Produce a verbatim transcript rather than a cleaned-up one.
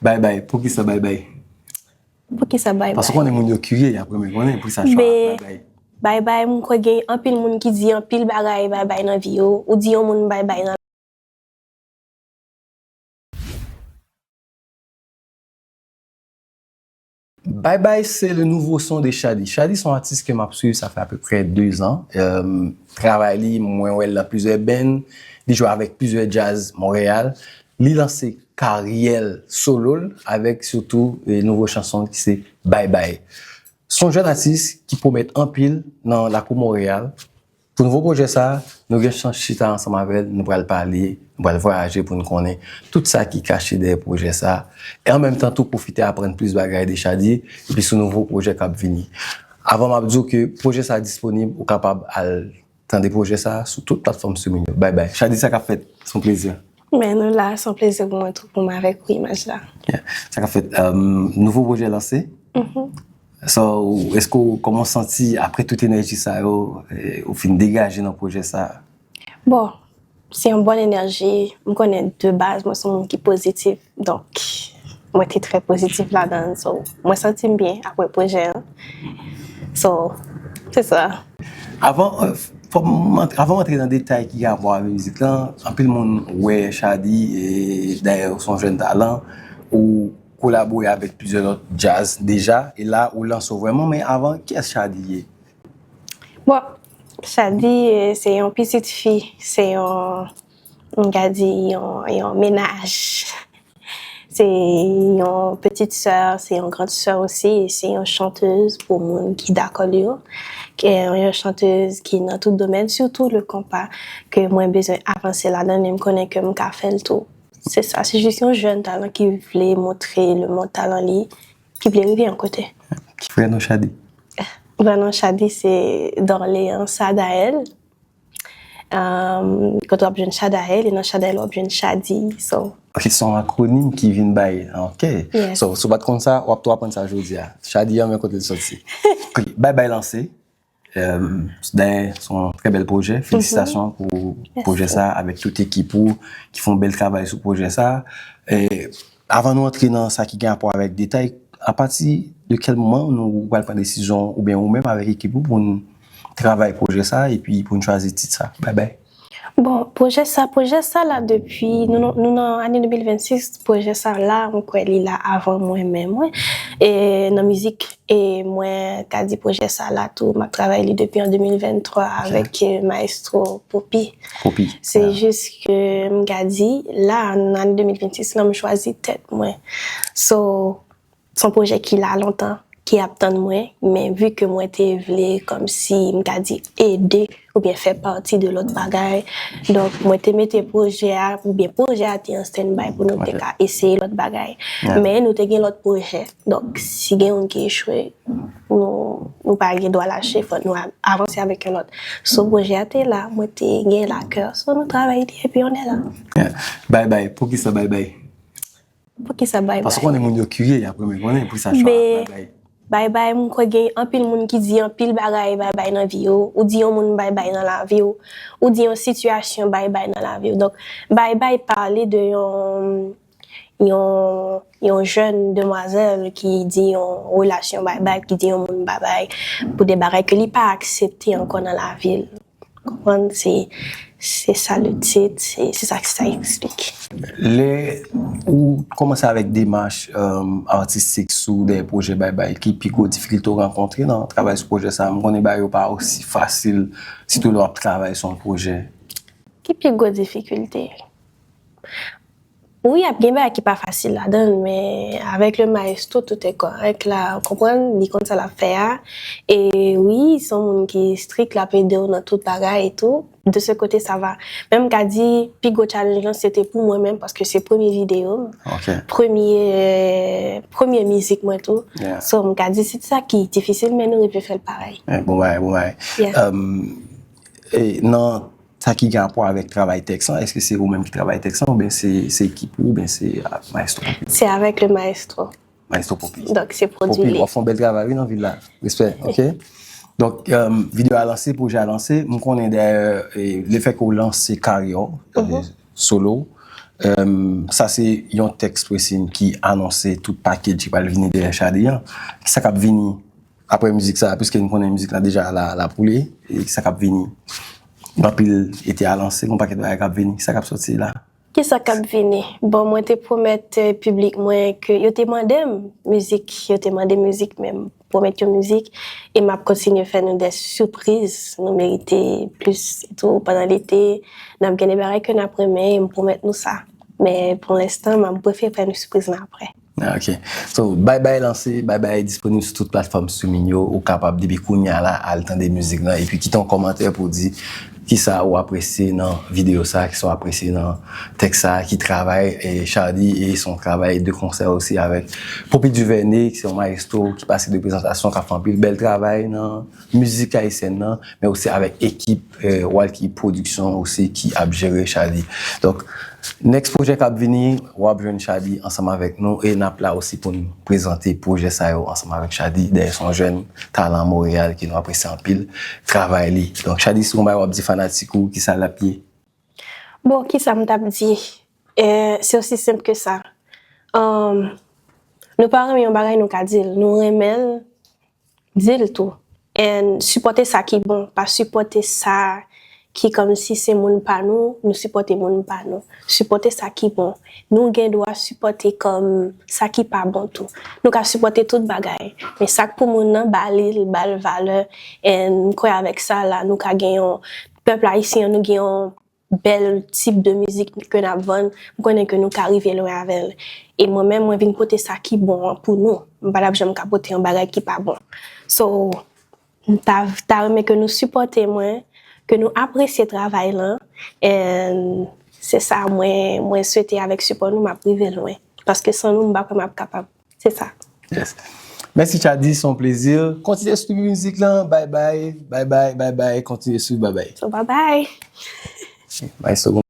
Bay bay, poukisa bay bay? Poukisa bay bay? Paske konnen moun yo kirye, y ap renmen konnen poukisa chwa Bay bay. Bay bay, m kwè gen anpil moun ki di anpil bagay bay bay nan vi yo. Ou di yon moun bay bay nan Bay bay se le nouvo son de Shaddy. Shaddy se yon atis ke m ap swiv sa fè apeprè de zan. Travay li, mwen wè l nan plizyè band, li jwe avèk plizyè djaz Monreyal. Li lanse karyè l solo l avèk sitou nouvo chanson ki se Bay bay. Se yon jèn atis ki pwomèt anpil nan lakou Monreyal. Pou nouvo pwojè sa, nou gen chans chita ansanm avè l, nou pral pale, nou pral vwayaje pou n konnen tout sa ki kache dèyè pwojè sa, e an menm tan tou pwofite aprann plis bagay de Shaddy epi sou nouvo pwojè k ap vini. Avan m ap di w ke pwojè sa disponib, ou kapab al tande pwojè sa sou tout platfòm streaming yo. Bay bay. Shaddy, sa k ap fèt? Se yon plezi. Men nou la, se yon plezi pou mwen tou pou m avèk ou imaj la. Sa k ap fèt? Nouvo pwojè lanse? So, èske w kòman w santi apre tout enèji sa yo, ou fin degaje nan pwojè sa? Bon, se yon bòn enèji. M konnen de baz mwen se yon moun ki pozitif, donk mwen te trè pozitif ladan l. So, mwen santi m byen apre pwojè an. So, se sa. Avan, fò m antre, avan m antre nan detay ki gen rapò avèk mizik lan, anpil moun wè Shaddy, e dayè ou se yon jèn talan, ou kolabore avèk plizyè lòt djaz deja, e la ou lanse w vrèman, men avan, kiyès Shaddy ye? Bon, Shaddy se yon pitit fi, se yon, m ka di, yon, yon mennaj. Se yon pitit sè, se yon grand sè osi, e se yon chantèz pou moun ki dakò li yo. Yon chantèz ki nan tout domèn, sitou le konpa, ke mwen bezwen avanse ladan l, e m konnen ke m ka fè l tou. Se sa, se jis yon jèn talan ki vle montre lemonn talan li, ki vle rive yon kote. Ki vrè non Shaddy? Vrè non Shaddy se Dorléans Sadaël. Kote w ap jwenn Shadaël, e nan Shadaël w ap jwenn Shaddy. So. Ok, se yon akronim ki vin bay. Ok. So, si w pa t konn sa, w ap tou aprann sa jodi a. Shaddy an men kote l soti. Ok, Bay Bay lanse. Dayè, se yon trè bèl pwojè. Felisitasyon pou pwojè sa avèk tout ekip ou ki fè yon bèl travay sou pwojè sa. Avan nou antre nan sa ki gen rapò avèk detay, apati de kèl moman nou pral pran desizyon oubyen ou menm avèk ekip ou pou n travay pwojè sa epi pou n chwazi tit sa? Bay Bay. Bon, pwojè sa, pwojè sa la depi, nou, nou nan ane de mil vennsis, pwojè sa la, mwen kwè li la avan mwen menm, wi. E nan mizik, e mwen ka di pwojè sa la tou, m ap travay li depi an de mil venntwa avèk Maestro Poppy. Poppy. Se jis ke m ka di, la, nan ane de mil vennsis la, m chwazi tèt mwen. So, se yon pwojè ki la lontan, ki ap tann mwen, men vi ke mwen te vle kòmsi, m ka di, ede oubyen fè pati de lòt bagay, donk, mwen te mete pwojè a, oubyen pwojè a te an stand-by pou nou te ka eseye lòt bagay. Men nou te gen lòt pwojè. Donk, si gen youn ki echwe, nou, nou pa gen dwa lache, fòk nou avanse avèk yon lòt. So, pwojè a te la, mwen te gen l a kè, so nou travay li, epi on est là. Bay Bay, poukisa Bay Bay? Poukisa Bay Bay? Paske konnen moun yo kirye, y ap renmen konnen poukisa chwa Bay Bay. Bay Bay, m kwè gen anpil moun ki di anpil bagay Bay Bay nan vi yo. Ou di yon moun Bay Bay nan lavi w. Ou di yon sitiyasyon Bay Bay nan lavi w. Donk, Bay Bay pale de yon, yon, yon jèn demwazèl ki di yon relasyon Bay Bay, ki di yon moun Bay Bay pou de bagay ke li pa aksepte ankò nan lavi l. Konprann? Se, se sa le tit, se, se sa ki sa eksplike. Lè ou kòmanse avèk demach atistik sou de pwojè Bay Bay, ki pi gwo difikilte ou rankontre nan travay sou pwojè sa? M konnen bagay yo pa osi fasil, sitou lè w ap travay sou yon pwojè. Ki pi gwo difikilte? Wi, ap gen bagay ki pa fasil ladan l, men avèk le maestro, tout est correct la, ou konprann, li konn sa l ap fè a. E wi, se yon moun ki strik, l ap ede w nan tout bagay e tou. De ce côté, ça va. Men m ka di, pi gwo challenge lan, se te pou mwen menm, paske se premye videyo m. Premye, premye mizik mwen tou. So, m ka di, se sa ki difisil, men nou rive fè l parèy. Bon bagay, bon bagay. Nan sa ki gen rapò avèk travay tèks lan, èske se ou menm ki travay tèks lan oubyen se, se ekip ou oubyen se ak maestro? Se avèk le maestro. Maestro Poppy. Donk, se pwodui li. W ap fè yon bèl travay, wi, nan vil la. Respè, ok? Donk, videyo a lanse, pwojè a lanse. M konnen dayè, lefètke w lanse karyè w solo, Sa se yon tèks presi ki anonse tout package ki pral vini dèyè Shaddy an. Kisa k ap vini apre mizik sa, piske n konnen mizik la deja la, l ap woule, e kisa k ap vini? Gen anpil ete a lanse, gen yon pakèt bagay k ap vini. Kisa k ap soti la? Kisa k ap vini? Bon, mwen te pwomèt piblik mwen ke yo te mande m mizik, yo te mande mizik, men m pwomèt yo mizik, e m ap kontinye fè nou de sipriz. Nou merite plis tou pandan lete. N ap gen de bagay ke n ap renmen, e m pwomèt nou sa. Men pou lenstan, m ap prefere fè nou sipriz lan apre. Ah, ok. So, Bye Bye lanse, Bye Bye disponib sou tout platfòm streaming yo. Ou kapab, depi kounye a la, al tande mizik lan, epi kite yon kòmantè pou di kisa ou apresye nan videyo sa, kisa ou apresye nan tèks sa, ki travay e Shaddy, e se yon travay de konsè osi avèk Poppy Duvernay, ki se yon maestro, ki pase de prezantasyon, k ap fè anpil bèl travay nan mizik ayisyèn nan, men osi avèk ekip eh, Walky Production osi ki ap jere Shaddy. Donk, next pwojè k ap vini, w ap jwenn Shaddy ansanm avèk nou e n ap la osi pou n prezante pwojè sa yo ansanm avèk Shaddy. Dayè se yon jèn talan Monreyal ke nou apresye anpil travay li. Donk, Shaddy, si w gen yon bagay w ap di fanatik ou, kisa l ap ye? Bon, kisa m t ap di? Eh, se osi senp ke sa. Um, nou pa renmen yon bagay, nou ka di l. Nou renmen l, di l tou. And sipòte sa ki bon, pa sipòte sa ki kòmsi se moun pa nou, nou sipòte moun pa nou. Sipòte sa ki bon. Nou gen dwa sipòte kòm sa ki pa bon tou. Nou ka sipòte tout bagay, men sa k pou moun nan, ba li l, ba l valè. And m kwè avèk sa la, nou ka gen yon, pèp ayisyen an, nou gen yon bèl tip de mizik ke n ap vann, m konnen ke nou ka rive lwen avè l. E mwen menm, mwen vin pote sa ki bon an pou nou. M pa t ap janm ka pote yon bagay ki pa bon. So, m ta, ta renmen ke nou sipòte mwen, ke nou apresye travay lan. And se sa mwen, mwen swete avèk sipò nou, m ap rive lwen. Paske san nou, m pa kwè m ap kapab. Se sa. Yes. Mèsi Shaddy, se yon plezi. Kontinye swiv mizik lan. Bye bye, bye bye, bye bye. Kontinye swiv, bye bye. So, bye bye. Maestro